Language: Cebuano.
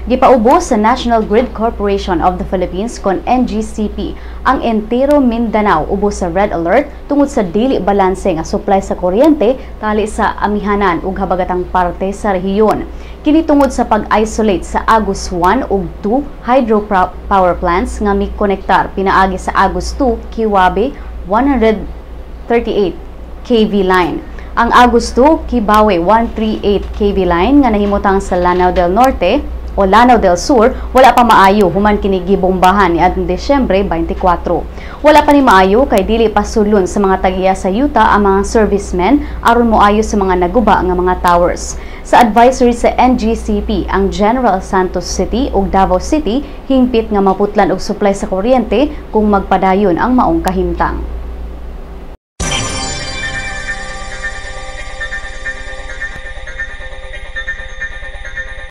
Gipaubos sa National Grid Corporation of the Philippines kon NGCP ang entero Mindanao ubos sa red alert tungod sa dili balanse nga supply sa kuryente tali sa amihanan ug habagatang parte sa rehiyon. Kini tungod sa pag-isolate sa Agus 1 ug 2 hydropower plants nga mikonektar pinaagi sa Agus 2 Kiwabe 138 kV line. Ang Agus 2 Kibawe 138 kV line nga nahimutang sa Lanao del Norte o Lanao del Sur wala pa maayo human kini gibombahan niadtong Disyembre 24. Wala pa ni maayo kay dili pa sulon sa mga tag-iya sa yuta ang mga servicemen aron moayo sa mga naguba nga mga towers. Sa advisory sa NGCP, ang General Santos City ug Davao City hingpit nga maputlan og supply sa kuryente kung magpadayon ang maong kahimtang.